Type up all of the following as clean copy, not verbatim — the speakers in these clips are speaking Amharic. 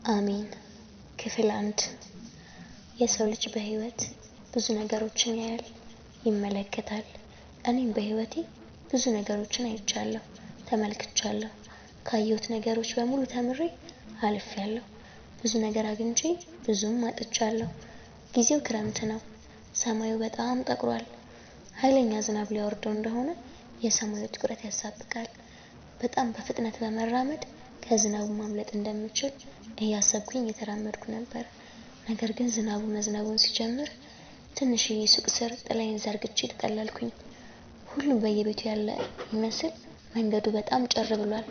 አሜን። ክፍል 1። የሰው ልጅ በህይወት ብዙ ነገሮችን ያያል፣ ይመለከታል። እኔም በህይወቴ ብዙ ነገሮችን አይቻለሁ፣ ተመልክቻለሁ። ካየሁት ነገሮች በሙሉ ተምሬ አልፌያለሁ። ብዙ ነገር አግኝቼ ብዙም አጥቻለሁ። ጊዜው ክረምት ነው። ሰማዩ በጣም ጠቁሯል። ኃይለኛ ዝናብ ሊያወርደው እንደሆነ የሰማዩ ጥቁረት ያሳብቃል። በጣም በፍጥነት በመራመድ ከዝናቡ ማምለጥ እንደምችል እያሰብኩኝ እየተራመድኩ ነበር። ነገር ግን ዝናቡ መዝነቡን ሲጀምር ትንሽዬ ሱቅ ስር ጥላዬን ዘርግቼ ተጠለልኩኝ። ሁሉም በየቤቱ ያለ ይመስል መንገዱ በጣም ጭር ብሏል።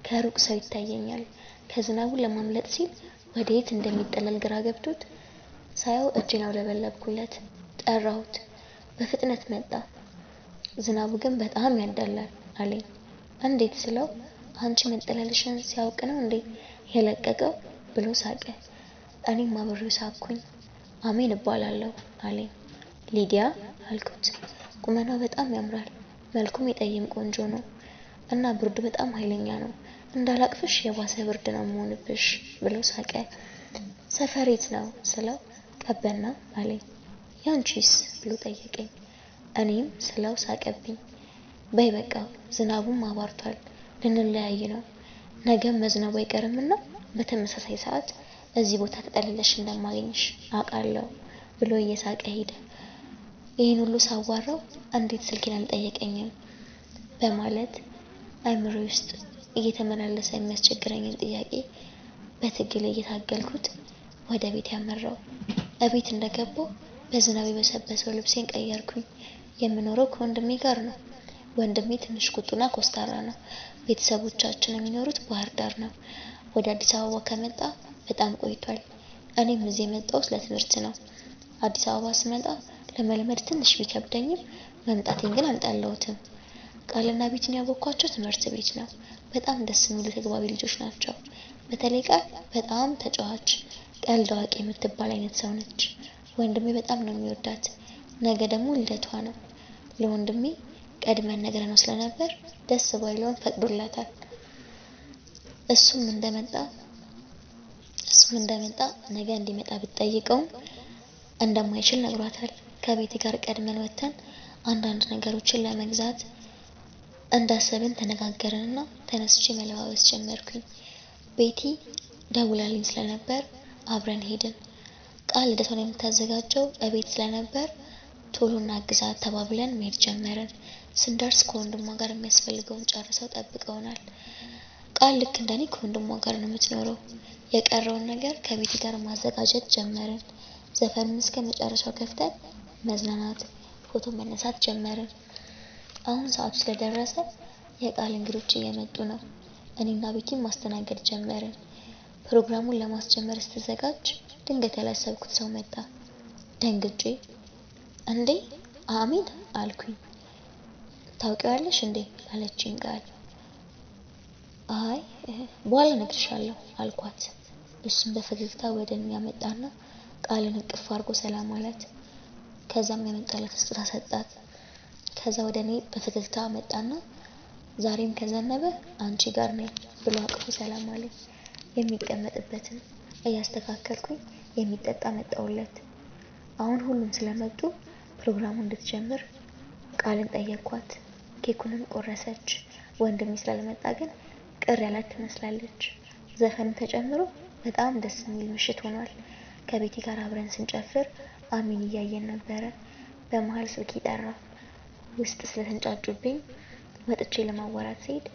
ከሩቅ ሰው ይታየኛል። ከዝናቡ ለማምለጥ ሲል ወዴት እንደሚጠለል ግራ ገብቶት ሳየው እጄን አውለበለብኩለት፣ ጠራሁት። በፍጥነት መጣ። ዝናቡ ግን በጣም ያዳላል አለኝ። እንዴት ስለው አንቺ መጠለልሽን ሲያውቅ ነው እንዴ የለቀቀው ብሎ ሳቀ። እኔም አብሬው ሳቅኩኝ። አሜን እባላለሁ አለኝ። ሊዲያ አልኩት። ቁመናው በጣም ያምራል፣ መልኩም የጠይም ቆንጆ ነው እና ብርዱ በጣም ኃይለኛ ነው። እንዳላቅፍሽ የባሰ ብርድ ነው የምሆንብሽ ብሎ ሳቀ። ሰፈሬት ነው ስለው ቀበና አለኝ። ያንቺስ ብሎ ጠየቀኝ። እኔም ስለው ሳቀብኝ። በይ በቃ ዝናቡም አባርቷል፣ ልንለያይ ነው። ነገም መዝነቡ አይቀርምና በተመሳሳይ ሰዓት እዚህ ቦታ ተጠልለሽ እንደማገኝሽ አውቃለሁ ብሎ እየሳቀ ሄደ። ይህን ሁሉ ሳዋራው እንዴት ስልኬን አልጠየቀኝም በማለት አይምሮዬ ውስጥ እየተመላለሰ የሚያስቸግረኝን ጥያቄ በትግል እየታገልኩት ወደ ቤት ያመራው። እቤት እንደገባው በዝናብ የበሰበሰው ልብሴን ቀየርኩኝ። የምኖረው ከወንድሜ ጋር ነው። ወንድሜ ትንሽ ቁጡና ኮስታራ ነው። ቤተሰቦቻችን የሚኖሩት ባህር ዳር ነው። ወደ አዲስ አበባ ከመጣ በጣም ቆይቷል። እኔም እዚህ የመጣሁት ለትምህርት ነው። አዲስ አበባ ስመጣ ለመልመድ ትንሽ ቢከብደኝም መምጣቴን ግን አልጠላሁትም። ቃልና ቤትን ያወቅኳቸው ትምህርት ቤት ነው። በጣም ደስ የሚሉ ተግባቢ ልጆች ናቸው። በተለይ ቃል በጣም ተጫዋች፣ ቀልድ አዋቂ የምትባል አይነት ሰው ነች። ወንድሜ በጣም ነው የሚወዳት። ነገ ደግሞ ልደቷ ነው። ለወንድሜ ቀድመን ነግረነው ስለነበር ደስ ባይለውም ፈቅዶላታል። እሱም እንደመጣ ነገ እንዲመጣ ብትጠይቀውም እንደማይችል ነግሯታል። ከቤቲ ጋር ቀድመን ወጥተን አንዳንድ ነገሮችን ለመግዛት እንዳሰብን ተነጋገርንና ተነስቼ መለባበስ ጀመርኩኝ። ቤቲ ደውላልኝ ስለነበር አብረን ሄድን። ቃል ልደቷን የምታዘጋጀው እቤት ስለነበር ቶሎ እናግዛት ተባብለን መሄድ ጀመርን። ስንደርስ ከወንድሟ ጋር የሚያስፈልገውን ጨርሰው ጠብቀውናል። ቃል ልክ እንደኔ ከወንድሟ ጋር ነው የምትኖረው። የቀረውን ነገር ከቤቲ ጋር ማዘጋጀት ጀመርን። ዘፈኑን እስከ መጨረሻው ከፍተን መዝናናት፣ ፎቶ መነሳት ጀመርን። አሁን ሰዓቱ ስለደረሰ የቃል እንግዶች እየመጡ ነው። እኔና ቤቲም ማስተናገድ ጀመርን። ፕሮግራሙን ለማስጀመር ስትዘጋጅ ድንገት ያላሰብኩት ሰው መጣ። ደንግጬ እንዴ አሜን አልኩኝ። ታውቂዋለሽ እንዴ አለችኝ ቃል። አይ በኋላ እነግርሻለሁ አልኳት። እሱም በፈገግታ ወደ እኛ መጣና ቃልን እቅፍ አድርጎ ሰላም አላት። ከዛም ያመጣላት ስጦታ ሰጣት። ከዛ ወደ እኔ በፈገግታ መጣና ዛሬም ከዘነበ አንቺ ጋር ነኝ ብሎ አቅፎ ሰላም አለኝ። የሚቀመጥበትን እያስተካከልኩኝ የሚጠጣ መጣውለት። አሁን ሁሉም ስለመጡ ፕሮግራሙ እንድትጀምር ቃልን ጠየኳት። ኬኩንም ቆረሰች። ወንድሜ ስላልመጣ ግን ቅር ያላት ትመስላለች። ዘፈኑ ተጨምሮ በጣም ደስ የሚል ምሽት ሆኗል። ከቤቲ ጋር አብረን ስንጨፍር አሚን እያየን ነበረ። በመሀል ስልክ ጠራ። ውስጥ ስለተንጫጩብኝ ወጥቼ ለማዋራት ስሄድ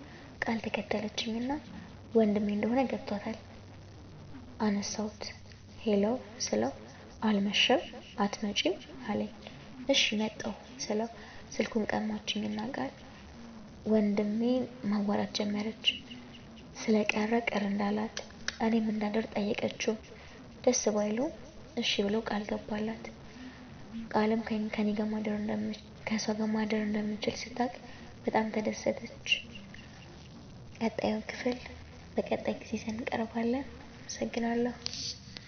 ቃል ተከተለችኝና ወንድሜ እንደሆነ ገብቷታል። አነሳሁት። Hello ስለው አልመሸም አትመጪም አለኝ። እሺ መጣሁ ስለው ስልኩን ቀማችኝና ቃል ወንድሜን ማዋራት ጀመረች። ስለቀረ ቅር እንዳላት እኔም እንዳደር ጠየቀችው። ደስ ባይለውም እሺ ብሎ ቃል ገባላት። ቃልም ከኔ ጋር ማደር ከእሷ ጋር ማደር እንደምችል ስታውቅ በጣም ተደሰተች። ቀጣዩን ክፍል በቀጣይ ጊዜ ይዘን እንቀርባለን። አመሰግናለሁ።